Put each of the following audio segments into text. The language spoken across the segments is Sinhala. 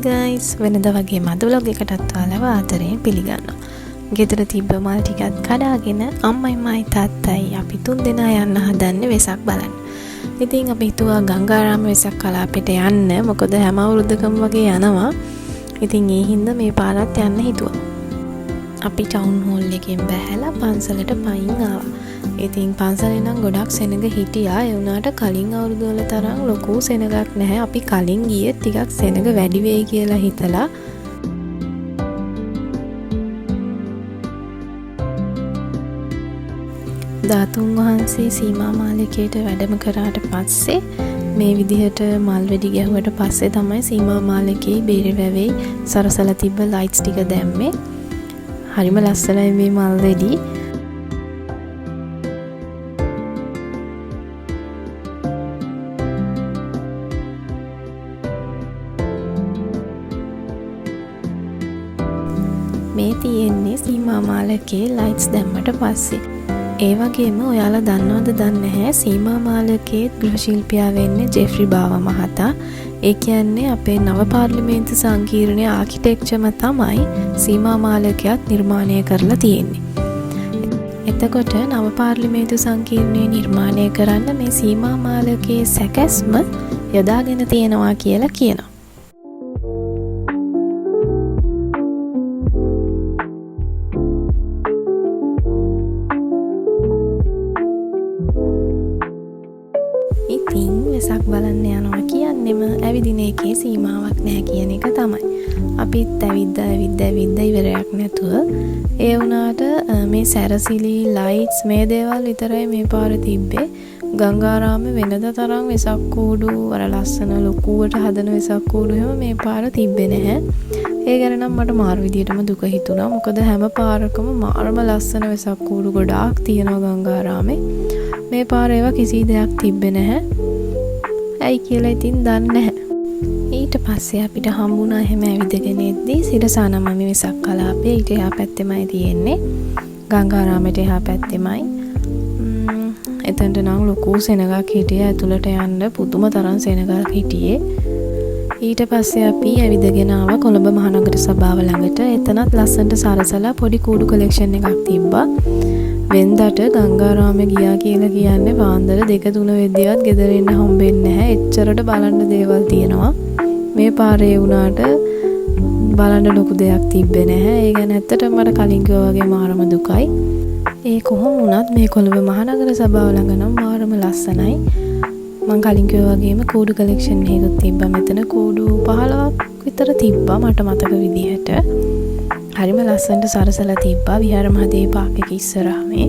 ගයිස්, වෙනද වගේ අද ව්ලොග් එකටත් ඔයාලව ආදරයෙන් පිළිගන්නවා. ගෙදර තිබ්බ මල් ටිකත් කඩාගෙන අම්මයි මයි තාත්තයි අපි තුන් දෙනා යන්න හදන්නේ වෙසක් බලන්න. ඉතින් අපි හිතුවා ගංගාරාම වෙසක් කලාපෙට යන්න, මොකද හැම අවුරුද්දකම වගේ යනවා. ඉතින් ඒ හින්දා මේ පාරත් යන්න හිතුවා. අපි ටවුන් හෝල් එකෙන් බැහැලා පන්සලට පයින් ආවා. ඉතින් පන්සලේ නම් ගොඩක් සෙනඟ හිටියා. ඒ වුණාට කලින් අවුරුදු වල තරම් ලොකු සෙනඟක් නැහැ. අපි කලින් ගියේ ටිකක් සෙනඟ වැඩි වෙයි කියලා හිතලා. ධාතුන් වහන්සේ සීමා මාලිකයට වැඩම කරාට පස්සේ මේ විදිහට මල් වෙඩි ගැහුවට පස්සේ තමයි සීමා මාලිකේ බේරේ වැවේ සරසලා තිබ්බ ලයිට්ස් ටික දැම්මේ. හරිම ලස්සනයි මේ මල් වෙඩි. මේ තියෙන්නේ සීමා මාලකේ ලයිට්ස් දැම්මට පස්සේ. ඒ වගේම ඔයාලා දන්නවද දන්නේ නැහැ, සීමා මාලකේ ගෘහ ශිල්පියා වෙන්නේ ජෙෆ්රි බාවා මහතා. ඒ කියන්නේ අපේ නව පාර්ලිමේන්තු සංකීර්ණයේ ආකිටෙක්චර්ම තමයි සීමා මාලකයත් නිර්මාණය කරලා තියෙන්නේ. එතකොට නව පාර්ලිමේන්තු සංකීර්ණය නිර්මාණය කරන්න මේ සීමා මාලකයේ සැකැස්ම යොදාගෙන තියෙනවා කියලා කියනවා. ඉතින් වෙසක් බලන්න යනවා කියන්නෙම ඇවිදින එකේ සීමාවක් නැහැ කියන එක තමයි. අපිත් ඇවිද්ද ඇවිද්ද ඇවිද්ද ඉවරයක් නැතුව. ඒ වුණාට මේ සැරසිලි ලයිට්ස් මේ දේවල් විතරයි මේ පාර තිබ්බේ. ගංගාරාමේ වෙනද තරම් වෙසක් කූඩු අර ලස්සන ලොකුවට හදන වෙසක් කූඩු එහෙම මේ පාර තිබ්බේ නැහැ. ඒ ගැන නම් මට මාරු විදියටම දුක හිතුණා. මොකද හැම පාරකම මාරම ලස්සන වෙසක් කූඩු ගොඩාක් තියෙනවා ගංගාරාමේ. මේ පාර ඒවා කිසි දෙයක් තිබ්බේ නැහැ. ඇයි කියලා ඉතින් දන්නේ නැහැ. ඊට පස්සේ අපිට හම්බුණා එහෙම ඇවිදගෙන එද්දී සිරසානමමි වෙසක් කලාපය ඊට එහා පැත්තෙමයි තියෙන්නේ. ගංගාරාමයට එහා පැත්තෙමයි. එතනට නම් ලොකු සෙනඟක් හිටියා. ඇතුළට යන්න පුදුම තරම් සෙනඟක් හිටියේ. ඊට පස්සේ අපි ඇවිදගෙන ආවා කොළඹ මහනගර සභාව ළඟට. එතනත් ලස්සනට සරසලා පොඩි කූඩු කලෙක්ෂන් එකක් තිබ්බා. වෙන්දට ගංගාරාමේ ගියා කියලා කියන්නේ පාන්දර 2-3 වෙද්දිවත් ගෙදර එන්න හම්බෙන්නේ නැහැ. එච්චරට බලන්න දේවල් තියෙනවා. මේ පාරේ වුණාට බලන්න ලොකු දෙයක් තිබ්බේ නැහැ. ඒ ගැන ඇත්තටම මට කලින් කිව්වා වගේ මාරම දුකයි. ඒ කොහොම වුණත් මේ කොළඹ මහනගර සභාව ළඟ නම් මාරම ලස්සනයි. මං කලින් කිව්වා වගේම කූඩු කලෙක්ෂන් එකකුත් තිබ්බා. මෙතන කූඩු 15ක් විතර තිබ්බා මට මතක විදිහට. හරිම ලස්සනට සරසලා තිබ්බා විහාර මහදේවි පාක් එක ඉස්සරහා මේ.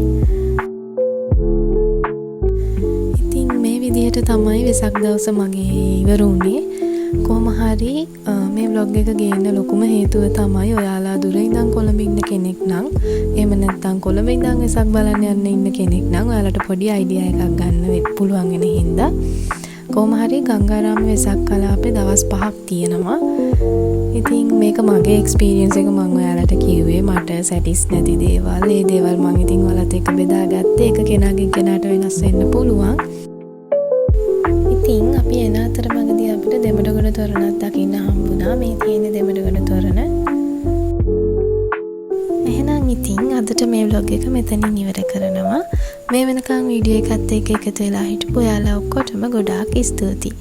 ඉතින් මේ විදිහට තමයි වෙසක් දවස මගේ ඉවර වුණේ. කොහොම හරි මේ ව්ලොග් එක ගේන්න ලොකුම හේතුව තමයි ඔයාලා දුර ඉඳන් කොළඹ ඉන්න කෙනෙක් නම්, එහෙම නැත්නම් කොළඹ ඉඳන් වෙසක් බලන්න යන්න ඉන්න කෙනෙක් නම් ඔයාලට පොඩි අයිඩියා එකක් ගන්න පුළුවන් වෙන හින්දා. කොහොම හරි ගංගාරාම වෙසක් කලාපේ දවස් 5ක් තියෙනවා. ඉතින් මේක මගේ එක්ස්පීරියන්ස් එක මං ඔයාලට කිව්වේ. මට සැටිස් නැති දේවල්, ඒ දේවල් මං ඉතින් ඔයාලත් එක්ක බෙදාගත්තේ. එක කෙනාගෙන් කෙනාට වෙනස් වෙන්න පුළුවන්. ඉතින් අපි එන අතරමඟදී අපිට දෙමඩගොඩ තොරණක් දකින්න හම්බුණා. මේ තියෙන දෙමඩගොඩ තොරණ. එහෙනම් ඉතින් අදට මේ ව්ලොග් එක මෙතනින් ඉවර කරනවා. මේ වෙනකන් වීඩියෝ එකත් එක්ක එකතු වෙලා හිටපු ඔයාලා ඔක්කොටම ගොඩාක් ස්තුතියි.